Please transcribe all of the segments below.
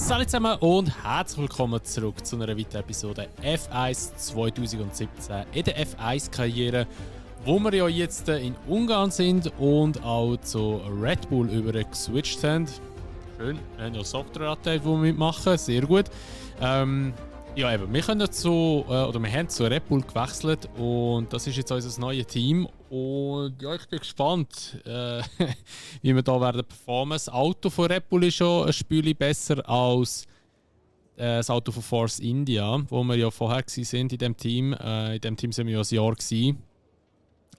Salut zusammen und herzlich willkommen zurück zu einer weiteren Episode F1 2017 in der F1-Karriere, wo wir ja jetzt in Ungarn sind und auch zu Red Bull übergeswitcht sind. Schön, wir haben ja ein Software-Update, das wir mitmachen, sehr gut. Ja, eben, wir haben zu Red Bull gewechselt und das ist jetzt unser neues Team. Und ja, ich bin gespannt, wie wir da werden performen. Das Auto von Red Bull ist schon ein Stückchen besser als das Auto von Force India, wo wir ja vorher waren in diesem Team. In diesem Team sind wir ja ein Jahr gewesen.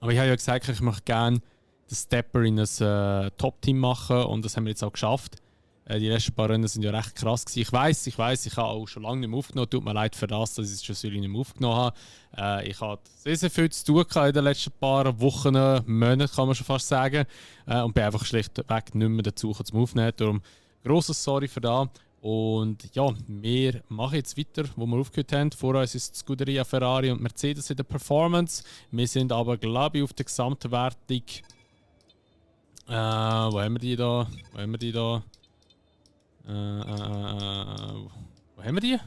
Aber ich habe ja gesagt, ich möchte gerne den Stepper in ein Top-Team machen und das haben wir jetzt auch geschafft. Die letzten paar Rennen sind ja recht krass gewesen. Ich weiss, ich habe auch schon lange nicht mehr aufgenommen. Tut mir leid für das, dass ich es schon nicht mehr aufgenommen habe. Ich hatte sehr, sehr viel zu tun in den letzten paar Wochen, Monaten, kann man schon fast sagen. Und bin einfach schlichtweg nicht mehr dazu zum Aufnehmen. Darum grosses Sorry für das. Und ja, wir machen jetzt weiter, wo wir aufgehört haben. Vor uns ist Scuderia Ferrari und Mercedes in der Performance. Wir sind aber, glaube ich, auf der gesamten Wertung. Wo haben wir die da? Wo haben wir die?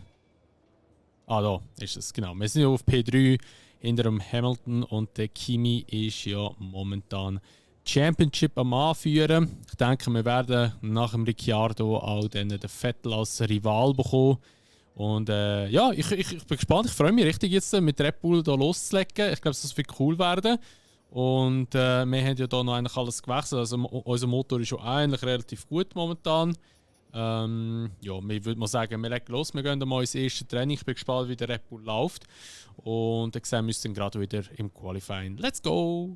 Ah, da ist es, genau. Wir sind ja auf P3 hinter dem Hamilton und der Kimi ist ja momentan Championship am Anführen. Ich denke, wir werden nach dem Ricciardo auch dann den Vettel als Rival bekommen. Und ja, ich bin gespannt. Ich freue mich richtig jetzt mit Red Bull hier loszulegen. Ich glaube, das wird cool werden. Und wir haben ja hier noch eigentlich alles gewechselt. Also unser Motor ist schon eigentlich relativ gut momentan. Ja, ich würde mal sagen, wir legen los. Wir gehen mal ins erste Training. Ich bin gespannt, wie der Red Bull läuft. Und dann sehen wir uns dann gerade wieder im Qualifying. Let's go!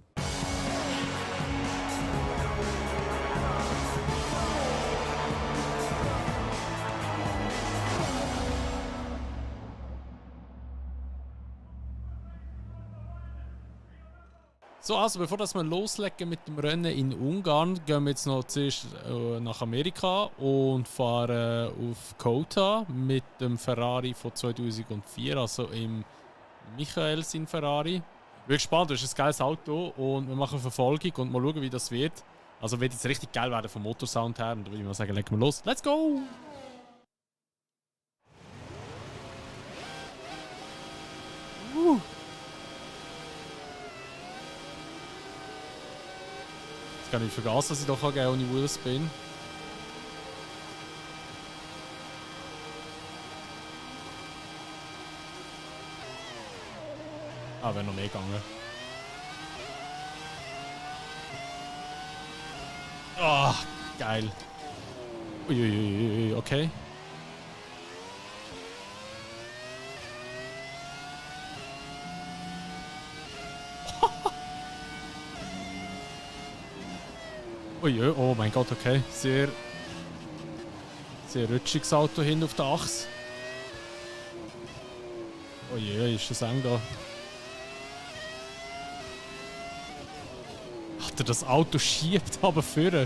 So, also bevor wir loslegen mit dem Rennen in Ungarn, gehen wir jetzt noch zuerst nach Amerika und fahren auf Kota mit dem Ferrari von 2004, also im Michael sein Ferrari. Ich bin gespannt, das ist ein geiles Auto und wir machen Verfolgung und mal schauen, wie das wird. Also wird jetzt richtig geil werden vom Motorsound her und da würde ich mal sagen, legen wir los. Let's go! Ich kann nicht vergessen, dass ich doch auch ohne Wheelspin. Ah, wäre noch mehr gegangen. Ah, geil. Uiuiui, okay. Ui, oh mein Gott, okay. Sehr rutschiges Auto hin auf der Achse. Ui, ist das eng da. Alter, das Auto schiebt aber vorne.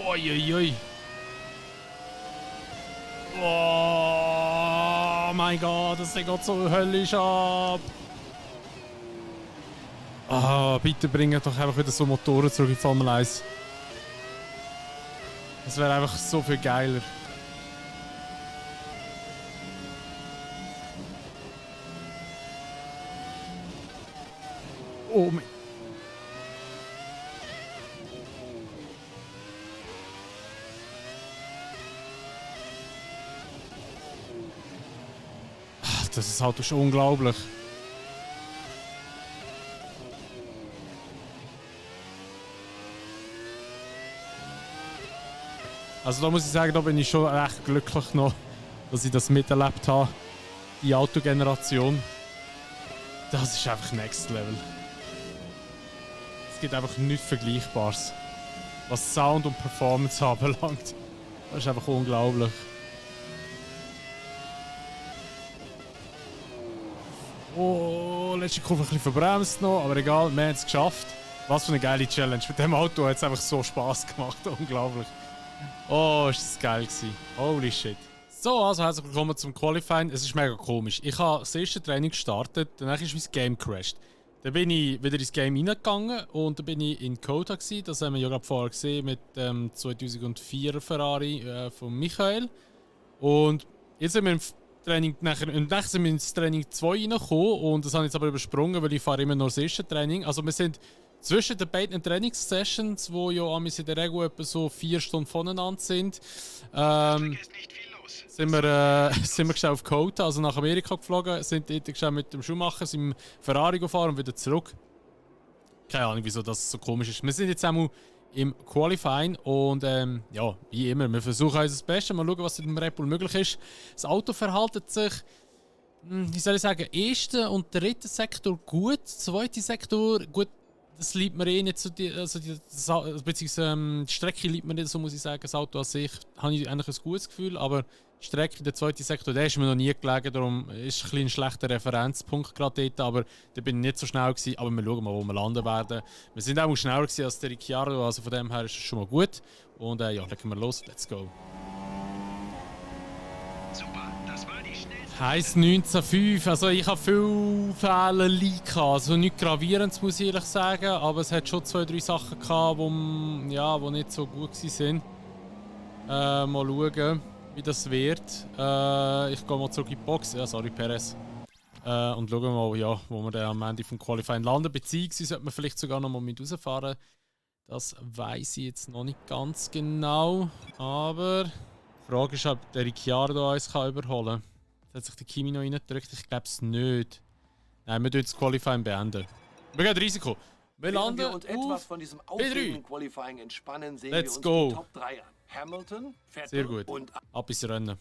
Uiuiui. Oh mein Gott, das geht so höllisch ab. Ah, bitte bringen doch einfach wieder so Motoren zurück in Formel 1. Das wäre einfach so viel geiler. Oh mein... Das Auto ist unglaublich. Also da muss ich sagen, da bin ich schon recht glücklich noch, dass ich das miterlebt habe. Die Autogeneration. Das ist einfach Next Level. Es gibt einfach nichts Vergleichbares. Was Sound und Performance anbelangt. Das ist einfach unglaublich. Oh, letzte Kurve ein bisschen verbremst noch, aber egal, wir haben es geschafft. Was für eine geile Challenge. Mit dem Auto hat es einfach so Spaß gemacht. Unglaublich. Oh, ist das geil gewesen. Holy shit. So, also herzlich willkommen zum Qualifying. Es ist mega komisch. Ich habe das erste Training gestartet, danach ist mein Game crashed. Dann bin ich wieder ins Game reingegangen und dann bin ich in Kota gewesen. Das haben wir ja gerade vorher gesehen mit dem 2004 Ferrari von Michael. Und jetzt sind wir im Training sind wir ins Training 2 reingekommen und das habe ich jetzt aber übersprungen, weil ich fahre immer noch das erste Training. Also wir sind zwischen den beiden Trainingssessions, die ja in der Regel etwa so 4 Stunden voneinander sind, sind wir schnell auf Kota, also nach Amerika geflogen, sind dort schnell mit dem Schuhmacher im Ferrari gefahren und wieder zurück. Keine Ahnung, wieso das so komisch ist. Wir sind jetzt einmal im Qualifying und ja, wie immer, wir versuchen unser Bestes, mal schauen, was mit dem Red Bull möglich ist. Das Auto verhält sich, wie soll ich sagen, erster und dritter Sektor gut, zweiter Sektor gut. Das liebt mir eh nicht so, beziehungsweise die Strecke liebt mir nicht so, muss ich sagen. Das Auto an sich habe ich eigentlich ein gutes Gefühl, aber die Strecke, der zweite Sektor, der ist mir noch nie gelegen, darum ist ein schlechter Referenzpunkt gerade dort, aber da bin ich nicht so schnell gewesen, aber wir schauen mal, wo wir landen werden. Wir sind auch schneller gewesen als der Ricciardo, also von dem her ist es schon mal gut. Und ja, legen wir los, let's go. Heißt 1905, also ich habe viele Fehler gehabt, also nichts Gravierendes muss ich ehrlich sagen, aber es hat schon 2, 3 Sachen gehabt, die nicht so gut waren. Mal schauen, wie das wird. Ich gehe mal zurück in die Box, ja sorry Perez. Und schauen mal, ja, wo wir dann am Ende vom Qualifying landen, beziehungsweise sollte man vielleicht sogar noch mal mit rausfahren. Das weiss ich jetzt noch nicht ganz genau, aber die Frage ist, ob der Ricciardo uns überholen kann. Hat sich der Kimi noch reingedrückt? Ich glaube es nicht. Nein, wir das Qualifying beenden. Wir gehen Risiko. Wir landen wir uns etwas von diesem aufregenden Qualifying entspannen, sehen wir uns die Top 3 an. Hamilton, Vettel sehr gut. Und ab ins Rennen.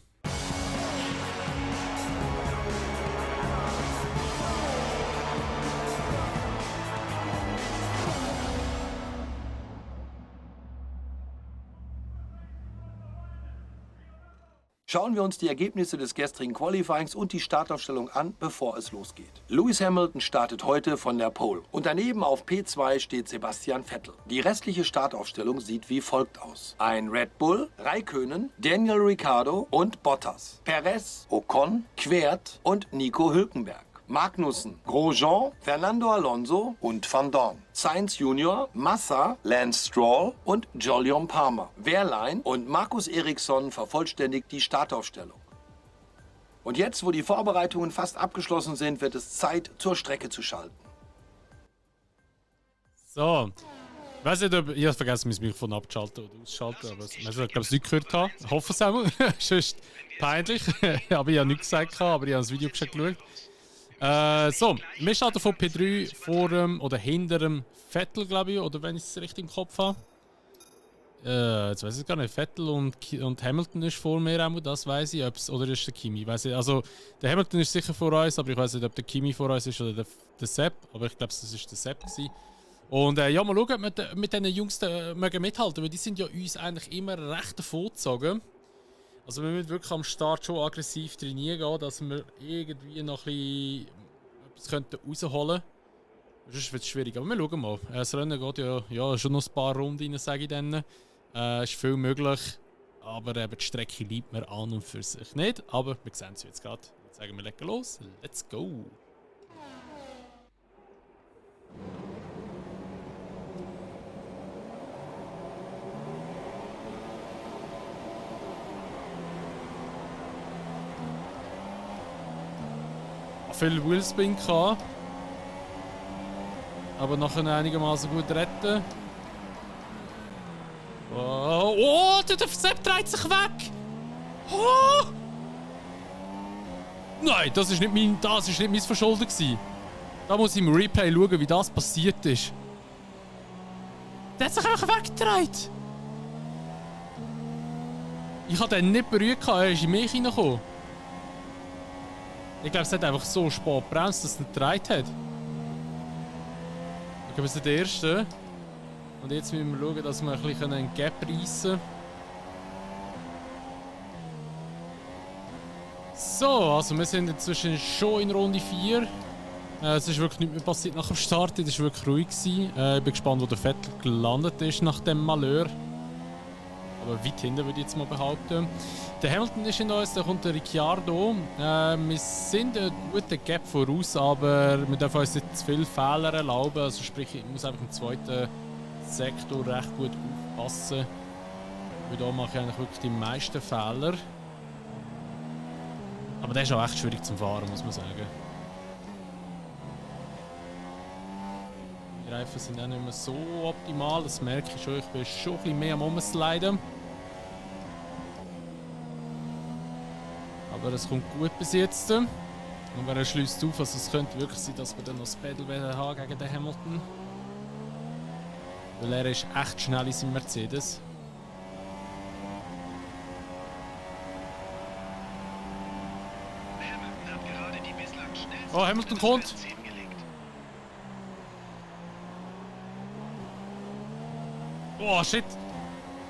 Schauen wir uns die Ergebnisse des gestrigen Qualifyings und die Startaufstellung an, bevor es losgeht. Lewis Hamilton startet heute von der Pole und daneben auf P2 steht Sebastian Vettel. Die restliche Startaufstellung sieht wie folgt aus. Ein Red Bull, Räikkönen, Daniel Ricciardo und Bottas. Perez, Ocon, Quert und Nico Hülkenberg. Magnussen, Grosjean, Fernando Alonso und Van Dorn. Sainz Junior, Massa, Lance Stroll und Jolyon Palmer. Wehrlein und Markus Eriksson vervollständigt die Startaufstellung. Und jetzt, wo die Vorbereitungen fast abgeschlossen sind, wird es Zeit, zur Strecke zu schalten. So. Ich weiß nicht, ob ich habe vergessen, mein Mikrofon abzuschalten oder auszuschalten, aber ich glaube, es nicht gehört habe. Ich hoffe es auch. Sonst peinlich. Aber ich habe nichts gesagt, aber ich habe das Video geschaut. So, wir starten von P3 vor dem oder hinter dem Vettel, glaube ich, oder wenn ich es richtig im Kopf habe. Jetzt weiß ich gar nicht, Vettel und Hamilton ist vor mir, auch, das weiß ich, oder ist der Kimi, weiß ich. Also der Hamilton ist sicher vor uns, aber ich weiß nicht, ob der Kimi vor uns ist oder der Sepp, aber ich glaube, das ist der Sepp gewesen. Und ja, mal schauen, ob wir mit diesen Jungs mögen mithalten, weil die sind ja uns eigentlich immer recht davongezogen. Also wir müssen wirklich am Start schon aggressiv trainieren gehen, dass wir irgendwie noch ein bisschen etwas rausholen könnten. Sonst wird es schwierig, aber wir schauen mal. Das Rennen geht ja schon noch ein paar Runden rein, sage ich dann. Ist viel möglich, aber eben die Strecke liebt mir an und für sich nicht. Aber wir sehen es jetzt gerade. Jetzt sagen wir, legen los, let's go! Viel Wheelspin gehabt, aber nachher einigermaßen gut retten. Oh, der Sepp dreht sich weg! Oh! Nein, das ist nicht mein Verschulden gewesen. Da muss ich im Replay schauen, wie das passiert ist. Der hat sich einfach weggedreht. Ich habe den nicht berührt, er ist in mich reingekommen. Ich glaube, es hat einfach so spät gebremst, dass es nicht gedreht hat. Ich glaube, es ist der erste. Und jetzt müssen wir schauen, dass wir ein bisschen einen Gap reissen können. So, also wir sind inzwischen schon in Runde 4. Es ist wirklich nichts mehr passiert nach dem Start. Es war wirklich ruhig. Ich bin gespannt, wo der Vettel gelandet ist nach dem Malheur. Aber weit hinten würde ich jetzt mal behaupten. Der Hamilton ist in uns, da kommt der Ricciardo. Wir sind einen guten Gap voraus, aber wir dürfen uns nicht zu viele Fehler erlauben. Also sprich, ich muss einfach im zweiten Sektor recht gut aufpassen. Weil da mache ich eigentlich wirklich die meisten Fehler. Aber der ist auch echt schwierig zum Fahren, muss man sagen. Die Reifen sind auch nicht mehr so optimal, das merke ich schon. Ich bin schon ein bisschen mehr am Umsliden. Aber es kommt gut bis jetzt. Und wenn er schließt auf, also es könnte wirklich sein, dass wir dann noch das Pedal haben gegen den Hamilton. Weil er ist echt schnell in seinem Mercedes. Oh, Hamilton kommt! Oh shit!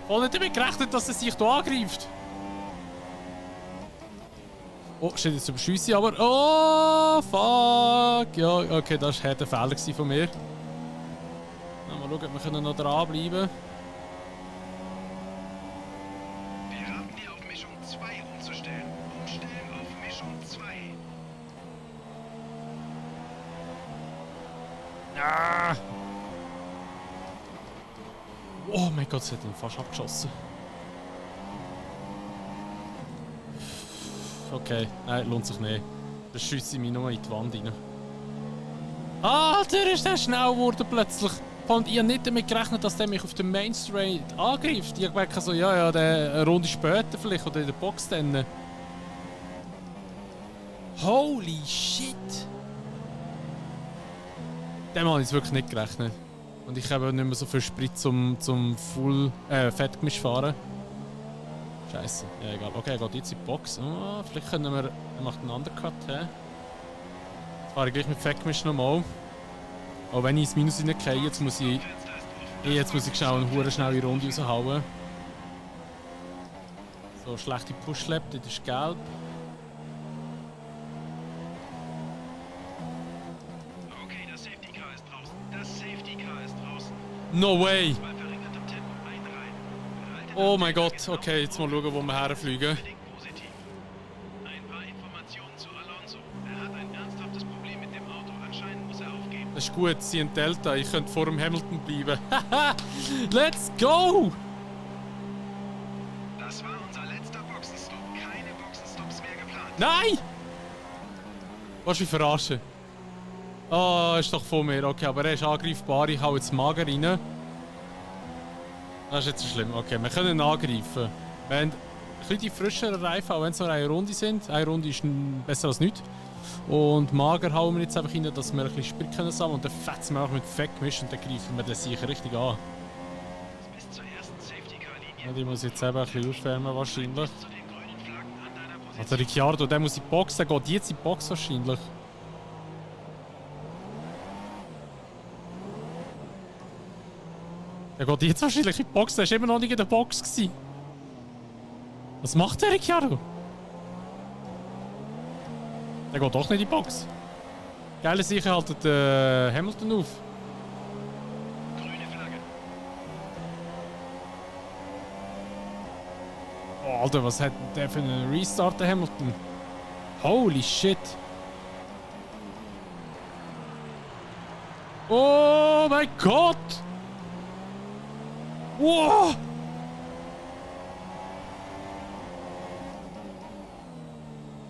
Voll nicht damit gerechnet, dass er sich hier angreift! Oh shit, jetzt überschüsse ich aber. Oh fuck! Ja, okay, das war ein Fehler von mir. Mal schauen, ob wir noch dranbleiben können. Wir haben die auf Mischung 2 umzustellen. Umstellen auf Mischung 2. Ah. Oh mein Gott, sie hat ihn fast abgeschossen. Okay, nein, lohnt sich nicht. Das schießt mich nur in die Wand rein. Alter, ist der schnell geworden plötzlich. Und ich habe nicht damit gerechnet, dass der mich auf der Main Straight angreift. Ich habe gedacht, so, ja, eine Runde später vielleicht oder in der Box dann. Holy shit! Dem habe ich wirklich nicht gerechnet. Und ich habe nicht mehr so viel Sprit zum Full Fettgemisch fahren. Scheiße, ja egal. Okay, er geht jetzt in die Box. Oh, vielleicht können wir. Er macht einen Undercut. Jetzt fahre ich gleich mit Fettgemisch nochmal. Auch wenn ich ins Minus reingehe, jetzt muss ich schnell eine schnelle Runde raushauen. So, schlechte Push-Lap, das ist gelb. Okay, das Safety Car ist draußen. Das Safety Car ist draußen. No way! Bei verringertem Tempo einreihen. Oh mein Gott, okay, jetzt mal schauen, wo wir herfliegen. Positiv. Ein paar Informationen zu Alonso. Er hat ein ernsthaftes Problem mit dem Auto. Anscheinend muss er aufgeben. Das ist gut, sie sind Delta, ich könnte vor dem Hamilton bleiben. Haha! Let's go! Das war unser letzter Boxenstopp. Keine Boxenstops mehr geplant. Nein! Willst du mich verarschen? Ah, ist doch von mir. Okay, aber er ist angreifbar. Ich hau jetzt Mager rein. Das ist jetzt so schlimm. Okay, wir können ihn angreifen. Wir haben ein bisschen die frischeren Reifen, auch wenn es nur eine Runde sind. Eine Runde ist besser als nichts. Und Mager hauen wir jetzt einfach rein, dass wir ein bisschen Sprit können sammeln. Und dann fetzen wir auch mit Fett gemischt und dann greifen wir den sicher richtig an. Bis zur ersten Safety Car Linie. Und ich muss jetzt eben ein bisschen aufwärmen wahrscheinlich. Zu den grünen Flaggen an deiner Position. Also Ricciardo, der muss in die Box, der geht jetzt in die Box wahrscheinlich. Der geht jetzt wahrscheinlich in die Box, der war immer noch nicht in der Box gewesen. Was macht der Ricciardo? Der geht doch nicht in die Box. Geile Sicher haltet Hamilton auf. Grüne Flagge. Oh, Alter, was hat der für einen Restart, der Hamilton? Holy shit. Oh mein Gott! Wow!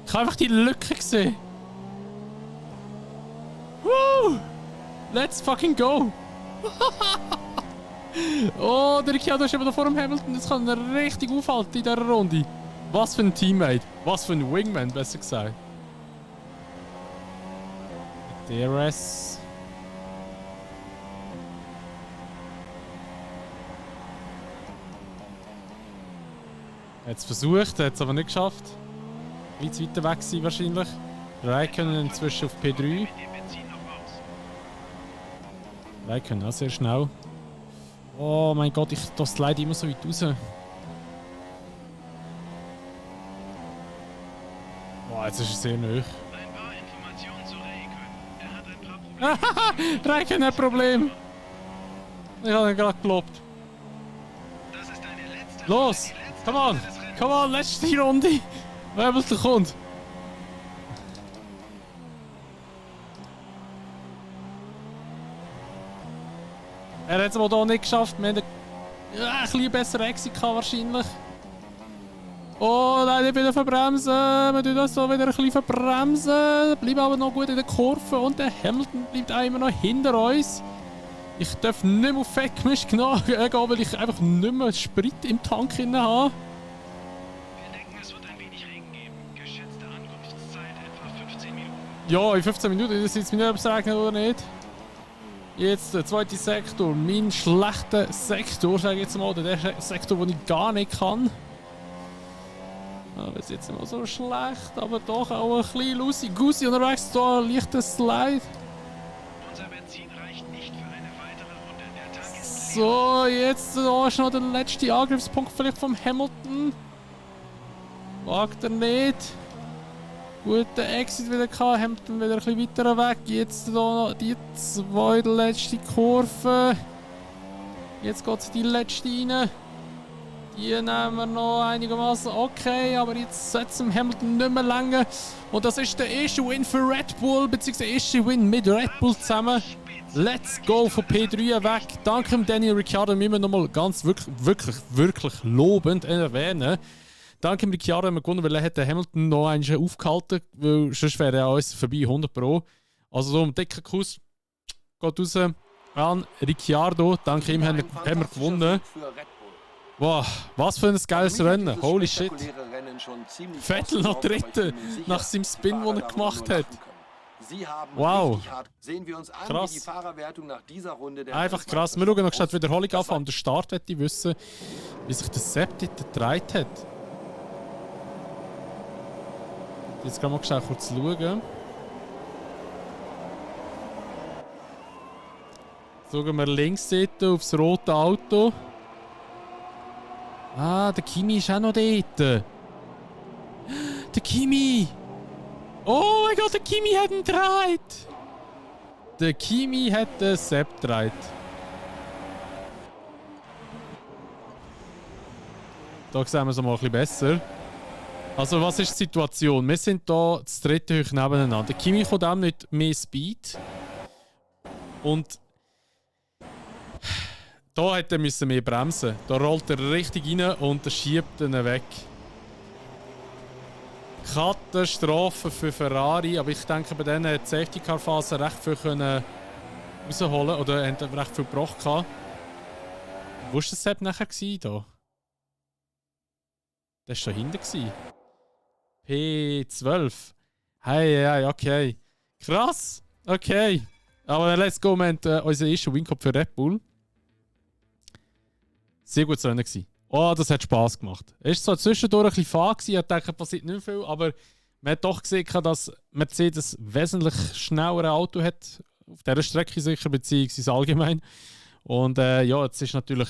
Ich habe einfach die Lücke gesehen. Woo! Let's fucking go! Oh, der Ricciardo ist eben da vor dem Hamilton. Das kann er richtig aufhalten in dieser Runde. Was für ein Teammate. Was für ein Wingman, besser gesagt. DRS. Er hat es versucht, er hat es aber nicht geschafft. Ein bisschen weiter weg sein wahrscheinlich. Raikkonen inzwischen auf P3. Mit dem Benzin noch raus. Raikkonen auch sehr schnell. Oh mein Gott, das slide immer so weit raus. Boah, jetzt ist er sehr nahe. Ein paar Informationen zu Raikkonen. Er hat Dreieck hat Problem. Ich habe ihn gerade gelobt. Das ist deine letzte Los! Runde, die letzte Come on! Runde des Rennens. Come on, letzte Runde! Hamilton kommt! Er hat es aber hier nicht geschafft. Wir haben ein bisschen besseren Exit gehabt, wahrscheinlich. Oh nein, ich wieder verbremsen. Wir tun das so wieder ein bisschen verbremsen. Bleiben aber noch gut in der Kurve. Und der Hamilton bleibt auch immer noch hinter uns. Ich darf nicht mehr auf Fettgemisch gehen, weil ich einfach nicht mehr Sprit im Tank drin habe. Wir denken, es wird ein wenig Regen geben. Geschätzte Ankunftszeit etwa 15 Minuten. Ja, in 15 Minuten. Das ist mir nicht, ob es regnet oder nicht. Jetzt der zweite Sektor. Mein schlechter Sektor, sage ich jetzt mal. Oder der Sektor, den ich gar nicht kann. Aber es ist jetzt nicht mal so schlecht, aber doch auch ein bisschen loosey-goosey unterwegs. Da leichter Slide. Unser Benzin reicht nicht für eine weitere Runde. Der Tank ist leer. So, jetzt da ist noch der letzte Angriffspunkt vielleicht vom Hamilton. Wagt er nicht. Guter Exit wieder gehabt. Hamilton wieder ein bisschen weiter weg. Jetzt da noch die zweite letzte Kurve. Jetzt geht es in die letzte rein. Die nehmen wir noch einigermaßen okay, aber jetzt setzen Hamilton nicht mehr länger. Und das ist der erste Win für Red Bull, beziehungsweise der erste Win mit Red Bull zusammen. Let's go von P3 weg. Danke Daniel Ricciardo, müssen wir nochmal ganz wirklich lobend erwähnen. Danke Ricciardo, haben wir gewonnen, weil er hat den Hamilton noch einmal aufgehalten, weil sonst wäre er uns vorbei 100 Pro. Also so ein dicker Kuss geht raus an Ricciardo. Danke ihm haben wir gewonnen. Wow, was für ein geiles Rennen. Holy shit. Vettel noch Dritter nach seinem Spin, den er gemacht hat. Wow. Krass. Einfach krass. Wir schauen noch schnell die Wiederholung an. Am Start möchte ich wissen, wie sich der Sepp dort gedreht hat. Jetzt gehen wir schnell kurz schauen. Schauen wir links dort aufs rote Auto. Ah, der Kimi ist auch noch dort. Der Kimi! Oh mein Gott, der Kimi hat ihn gedreht! Der Kimi hat den Sepp gedreht. Da sehen wir es mal ein bisschen besser. Also, was ist die Situation? Wir sind hier das dritte hoch nebeneinander. Der Kimi kommt auch nicht mehr Speed. Und da hätte er mehr bremsen. Da rollt er richtig rein und er schiebt ihn weg. Katastrophe für Ferrari, aber ich denke, bei denen hat die Safety-Car-Phase recht viel rausholen oder haben recht viel gebrochen gehabt. Wo war das Sepp nachher da? Das war da hinten. P12. Hey, okay. Krass! Okay. Aber let's go, wir haben unseren ersten Win-Cup für Red Bull. Sehr gutes Rennen gewesen. Oh, das hat Spass gemacht. Es war zwar zwischendurch ein bisschen fahr gewesen, ich dachte, passiert nicht viel, aber man hat doch gesehen, dass Mercedes wesentlich schneller Auto hat. Auf dieser Strecke sicher, beziehungsweise allgemein. Und ja, jetzt ist natürlich,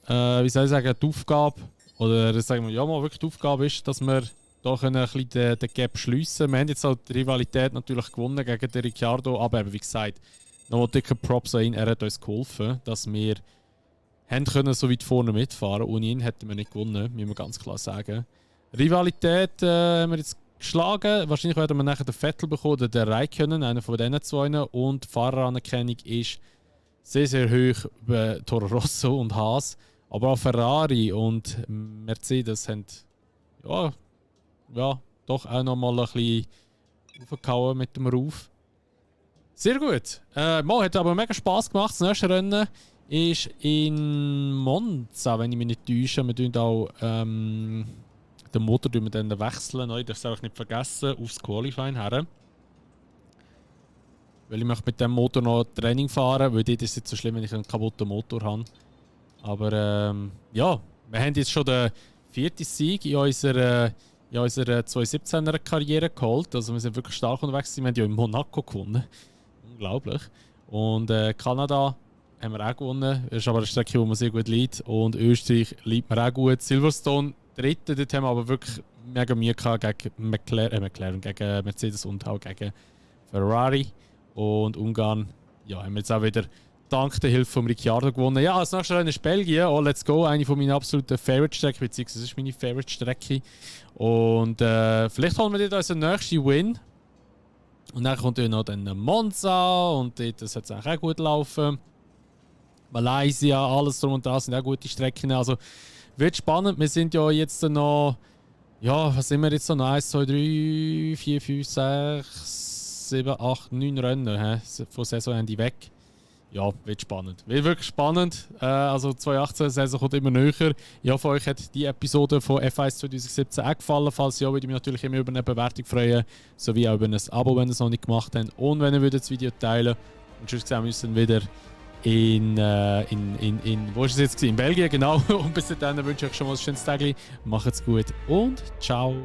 wie soll ich sagen, die Aufgabe, oder sagen wir, ja mal wirklich die Aufgabe ist, dass wir da ein bisschen den Gap schliessen können. Wir haben jetzt halt die Rivalität natürlich gewonnen gegen den Ricciardo, aber eben, wie gesagt, nochmal dicke Props an ihn, er hat uns geholfen, dass wir haben können so weit vorne mitfahren. Ohne ihn hätten wir nicht gewonnen, müssen wir ganz klar sagen. Rivalität haben wir jetzt geschlagen. Wahrscheinlich werden wir nachher den Vettel bekommen oder den Raikkonen, einer von diesen zwei. Und die Fahreranerkennung ist sehr, sehr hoch bei Toro Rosso und Haas. Aber auch Ferrari und Mercedes haben ja doch auch noch mal ein bisschen aufgehauen mit dem Ruf. Sehr gut. Mo hat aber mega Spass gemacht. Das nächste Rennen ist in Monza, wenn ich mich nicht täusche. Wir tun auch den Motor dann wechseln. Ich darf es auch nicht vergessen, aufs Qualifying her. Weil ich möchte mit dem Motor noch Training fahren, weil dort ist es nicht so schlimm, wenn ich einen kaputten Motor habe. Aber ja, wir haben jetzt schon den 4. Sieg in unserer 2017er Karriere geholt. Also wir sind wirklich stark unterwegs. Wir haben ja in Monaco gewonnen. Unglaublich. Und Kanada haben wir auch gewonnen. Das ist aber eine Strecke, wo man sehr gut liegt. Und Österreich liegt mir auch gut. Silverstone, dritte, dort haben wir aber wirklich mega Mühe gehabt gegen McLaren, gegen Mercedes und auch gegen Ferrari. Und Ungarn, ja, haben wir jetzt auch wieder dank der Hilfe von Ricciardo gewonnen. Ja, als nächstes Rennen ist Belgien. Oh, let's go. Eine von meinen absoluten Favorite-Strecken, beziehungsweise das ist meine Favorite-Strecke. Und vielleicht holen wir dort unseren nächsten Win. Und dann kommt ja noch dann Monza und dort sollte es eigentlich auch gut laufen. Malaysia, alles drum und dran sind auch gute Strecken. Also wird spannend. Wir sind ja jetzt noch, ja, was sind wir jetzt noch? 1, 2, 3, 4, 5, 6, 7, 8, 9 Rennen von Saisonende weg. Ja, wird spannend. Wird wirklich spannend. Also 2018-Saison kommt immer näher. Ich hoffe, euch hat die Episode von F1 2017 auch gefallen. Falls ja, würde ich mich natürlich immer über eine Bewertung freuen. Sowie auch über ein Abo, wenn ihr es noch nicht gemacht habt. Und wenn ihr das Video teilen würdet. Und sonst sehen wir uns dann wieder wo ist es jetzt? In Belgien, genau. Und bis dann wünsche ich euch schon mal ein schönes Tag. Macht's gut und ciao.